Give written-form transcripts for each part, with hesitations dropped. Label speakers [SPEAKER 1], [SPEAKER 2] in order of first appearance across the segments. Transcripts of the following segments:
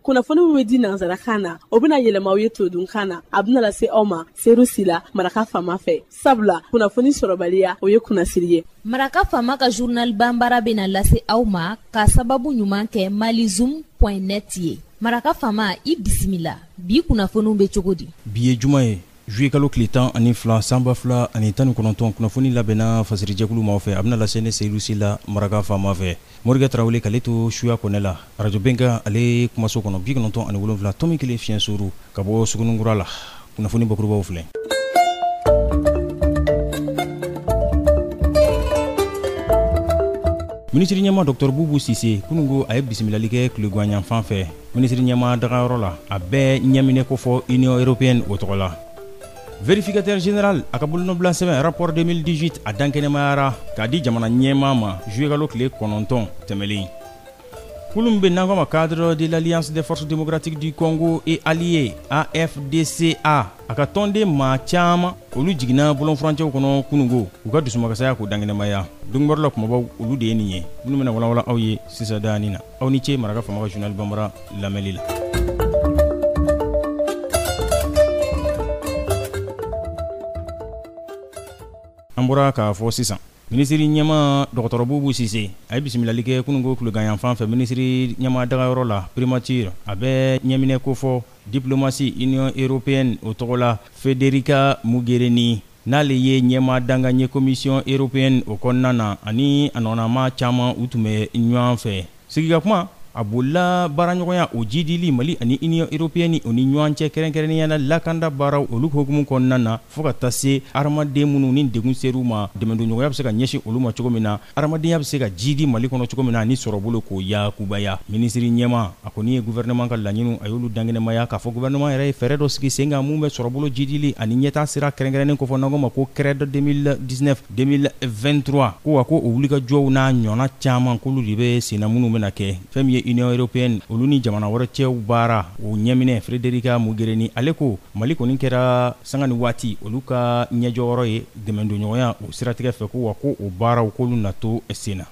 [SPEAKER 1] Kunnafoni min bɛ di nansarakan na, o bɛna yɛlɛma aw ye todunkan na. A bɛna lase aw ma Seyidu Sila, Maraka Faama fɛ. Sabula kunnafoni sɔrɔbaliya, o ye kunnasiri ye.
[SPEAKER 2] Maraka Faama ka journal banbara bɛna lase aw ma ka sababu ɲuman kɛ malizoom.net ye. Maraka Faama, i bisimila. Bi kunnafoniw bɛ cogo di?
[SPEAKER 3] Bi ye juma ye, juillet kalo tile 12 san 2019. Kunnafoni labɛnna fasirijɛkulu maaw fɛ, a bɛna lase ne Seyidu Sila, Maraka Faama fɛ. Morikɛ Tarawele k'ale to suya kɔnɛ la, arajo Bɛnkan ale kumaso kɔnɔ, 97.1 fiɲɛ suuru ka bɔ Sugunikura la. Kunnafoni bakurubaw filɛ. Minisiri ɲɛmaa Dr Bubu Sise, kununko a ye bisimilali kɛ tilegan yanfan fɛ minisiri ɲɛmaa dagayɔrɔ la, a bɛ ɲɛminɛ kofɔ Union européenne o tɔgɔ la. Vérificateur général a ka bolonɔbila sɛbɛn rapport 2018 a dankɛnɛmayara k'a di jamana ɲɛmaa ma juillet kalo tile 9 tɛmɛlen. Kulu min bɛ n'an k'a ma cadre de l'Alliance des forces démocratiques du Congo et alliés AFDCA, a ka tɔnden maa caman, olu jiginna bɔlɔnfurancɛw kɔnɔ kununko, u ka dusumakasaya k'o dankɛnɛmaya. Donkibaru la kumabaw, olu de ye nin ye minnu bɛna walawala aw ye sisan daani na. Aw ni ce Maraka Faama ka journal banbara lamɛnli la. An bɔra k'a fɔ sisan, minisiri ɲɛmaa dɔgɔtɔrɔ Bubu Sise, a ye bisimilali kɛ kununko tilegan yanfan fɛ minisiri ɲɛmaa dagayɔrɔ la, primature, a bɛ ɲɛminɛ kofɔ diplomatie Union européenne o tɔgɔ la, Federica Mogherini, n'ale ye ɲɛmaa dankan ye commission européenne o kɔnɔna na, ani a nɔnama caman u tun bɛ ɲɔgɔn fɛ. Sigikakuma a bolila baaraɲɔgɔnya o jidili Mali ani Union européenne o ni ɲɔgɔn cɛ, kɛrɛnkɛrɛnnenya la lakanda baaraw olu hukumu kɔnɔna na, fo ka taa se hadamaden minnu ni degun ser'u ma, dɛmɛdonɲɔgɔnya bɛ se ka ɲɛsin olu ma cogo min na, hadamadenya bɛ se ka jidi Mali kɔnɔ cogo min na, ani sɔrɔbolo k'o yakubaya. Minisiri ɲɛmaa a kɔni ye gouvernement ka laɲiniw, a y'olu dankɛnɛmaya k'a fɔ gouvernement yɛrɛ ye fɛɛrɛ dɔ sigi sen kan mun bɛ sɔrɔbolo jidili ani ɲɛtaa sira kɛrɛnkɛrɛnnen kofɔ, n'an k'o ma ko CRED 2019 2023, ko wa ko o wulikajɔw n'a ɲɔgɔnna caman k'olu de bɛ senna minnu bɛna kɛ. Fɛn min ye Union européenne olu ni jamana wɛrɛ cɛw baara o ɲɛminɛ Federica Mogherini, ale ko Mali kɔni kɛra sanga ni waati olu ka ɲɛjɔyɔrɔ ye dɛmɛdonɲɔgɔnya o siratigɛ fɛ, ko wa ko o baaraw k'olu na to sen na.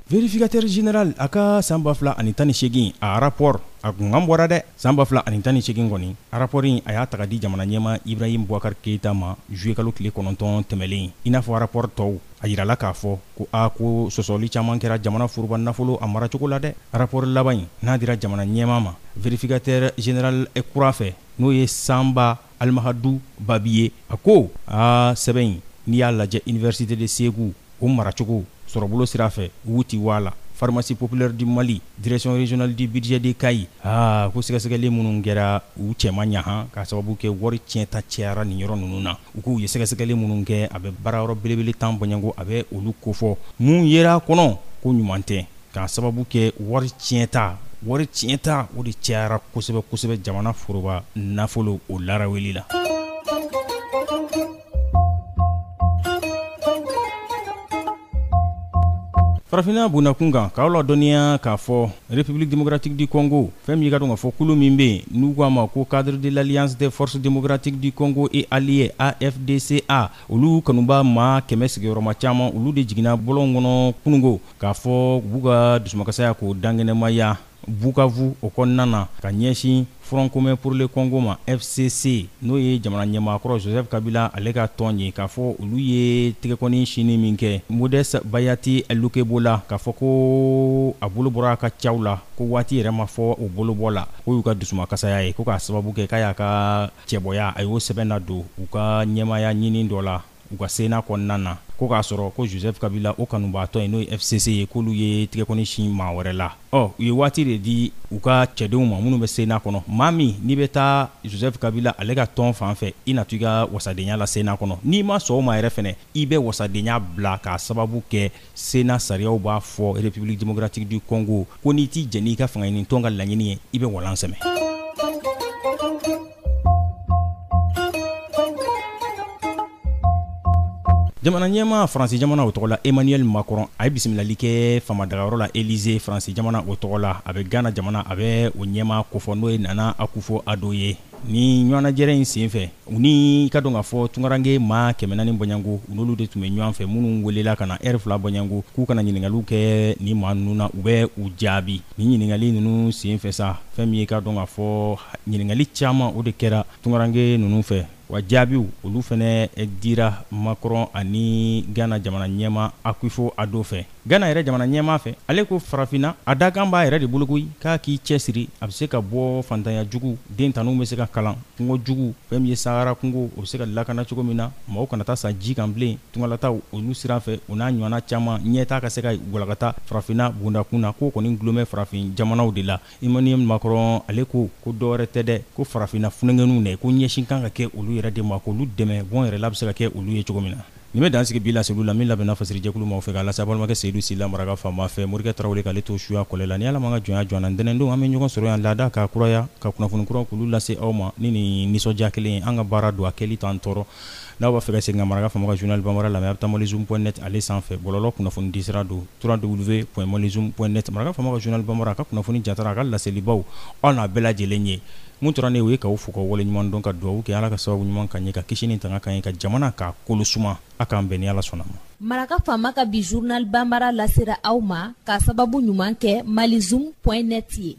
[SPEAKER 3] Vérificateur général a ka san 2018 a rapport a kunkan bɔra dɛ. San 2018 kɔni rapport in, a y'a ta ka di jamana ɲɛmaa Ibrahim Boubacar Keïta ma juillet kalo tile 9 tɛmɛlen. I n'a fɔ rapport tɔw, a yirala k'a fɔ ko a ko sɔsɔli caman kɛra jamana foroba nafolo a maracogo la dɛ. Rapport laban in n'a dira jamana ɲɛmaa ma vérificateur général kura fɛ, n'o ye Sanba Alimahadu Babi ye, a ko aa sɛbɛn in, n'i y'a lajɛ, université de Segu o maracogo sɔrɔbolo sira fɛ, wuti wala pharmacie populaire du Mali, direction régionale du budget de Kayi, aa ko sɛgɛsɛgɛli minnu kɛra, u cɛma ɲahan k'a sababu kɛ wari tiɲɛta cayara nin yɔrɔ ninnu na. U k'u ye sɛgɛsɛgɛli minnu kɛ, a bɛ baarayɔrɔ belebele 10 bɔɲɔgɔnko, a bɛ olu kofɔ. Mun yera a kɔnɔ ko ɲuman tɛ, k'a sababu kɛ wari tiɲɛta, wari tiɲɛta o de cayara kosɛbɛ kosɛbɛ jamana foroba nafolo o laraweli la. Farafinna bundakun kan, k'aw ladɔnniya k'a fɔ République démocratique du Congo, fɛn min ka dɔn k'a fɔ kulu min bɛ yen n'u k'a ma ko cadre de l'Alliance des forces démocratiques du Congo et alliés AFDCA, olu kanuba maa 100 sigiyɔrɔma caman, olu de jiginna bɔlɔn kɔnɔ kununko k'a fɔ u b'u ka dusumakasaya k'o dankɛnɛmaya Bukavu o kɔnɔna na, ka ɲɛsin Front commun pour le Congo ma, FCC, n'o ye jamana ɲɛmaakɔrɔ Joseph Kabila ale ka tɔn ye, k'a fɔ olu ye tɛgɛkɔni sini min kɛ Modeste Bayati Lukebo la, k'a fɔ ko a bolo bɔra a ka caw la, ko waati yɛrɛ ma fɔ o bolobɔ la, k'o y'u ka dusumakasaya ye, ko k'a sababu kɛ k'a y'a ka cɛbɔya, a y'o sɛbɛn ladon u ka ɲɛmaaya ɲini dɔ la u ka Sénat kɔnɔna na, ko k'a sɔrɔ ko Joseph Kabila o kanubaatɔ ye, n'o ye FCC ye, k'olu ye tɛgɛkɔni sin maa wɛrɛ la. Ɔ u ye waati de di u ka cɛdenw ma minnu bɛ Sénat kɔnɔ, maa min n'i bɛ taa Joseph Kabila ale ka tɔn fan fɛ, i na to i ka wasadenya la Sénat kɔnɔ, n'i ma sɔn o ma yɛrɛ fɛnɛ, i bɛ wasadenya bila, k'a sababu kɛ Sénat sariyaw b'a fɔ République démocratique du Congo ko n'i t'i jɛn n'i ka fangaɲini tɔn ka laɲini ye, i bɛ walan sɛmɛ. Jamana ɲɛmaa Faransi jamana o tɔgɔ la Emmanuel Macron, a ye bisimilali kɛ faama dagayɔrɔ la Élysée Faransi jamana o tɔgɔ la. A bɛ Ghana jamana, a bɛ o ɲɛmaa kofɔ, n'o ye Nana Akufo Addo ye. Ni ɲɔgɔnnajɛrɛ in senfɛ, u ni ka dɔn k'a fɔ tunkaranke maa 400 bɔɲɔgɔnko, u n'olu de tun bɛ ɲɔgɔn fɛ, minnu welela ka na ɛri 2 bɔɲɔgɔnko k'u kana ɲininkaliw kɛ ni maa ninnu na, u bɛ u jaabi. Ni ɲininkali ninnu senfɛ sa, fɛn min ye ka dɔn k'a fɔ ɲininkali caman o de kɛra tunkaranke ninnu fɛ, wa jaabiw olu fɛnɛ dira Macron ani Ghana jamana ɲɛmaa Akufo Addo fɛ. Ghana yɛrɛ jamana ɲɛmaa fɛ, ale ko farafinna a dakan b'a yɛrɛ de bolo koyi, k'a k'i cɛsiri, a bɛ se ka bɔ fantanya jugu, den tanu bɛ se ka kalan, kungo jugu, fɛn min ye Sahara kungo, o bɛ se ka lakana cogo min na, maaw kana taa sa ji kan bilen tungalataw olu sira fɛ, o n'a ɲɔgɔnna caman, ɲɛtaa ka se ka walakata farafinna bondakun na, k'o kɔni gulon bɛ farafin jamanaw de la. Emmanuel Macron ale ko ko dɔwɛrɛ tɛ dɛ, ko farafinna funankɛninw dɛ, ko ɲɛsin kan ka kɛ olu yɛrɛ de ma, k'olu dɛmɛ bɔn yɛrɛ la bɛ se ka kɛ olu ye cogo min na. Nin bɛ dan sigi bi laseliw la min labɛnna fasirijɛkulu maaw fɛ k'a lase balimakɛ Seyidu Sila maraka faama fɛ, Morikɛ Tarawele k'ale to suya kɔlɛ la. Ni Ala m'an ka jɔnya jɔ an na, ntɛnɛndon an bɛ ɲɔgɔn sɔrɔ yan laada k'a kuraya ka kunnafoni kuraw k'olu lase aw ma ni nin nisɔndiya kelen ye. An ka baara don, a kɛli t'an tɔɔrɔ. N'aw b'a fɛ ka segin ka maraka faama ka journal bambara lamɛn, a bɛ taa malizoom point net ale sanfɛ, bɔlɔlɔ kunnafoni di sira don, www.malizoom.net. Maraka faama ka journal bambara, a ka kunnafoni jatara, a ka laselibaw, aw n'a bɛɛ lajɛlen ye. Mun tora ne o ye k'aw fo k'aw waleɲuman dɔn, ka dugawu kɛ Ala ka sababu ɲuman k'an ye, ka kisi ni tanga k'an ye, ka jamana k'a kolo suma. A k'an bɛn ni Ala sɔnna ma.
[SPEAKER 2] Maraka faama ka bi journal bambara lasera aw ma k'a sababu ɲuman kɛ malizoom point net ye.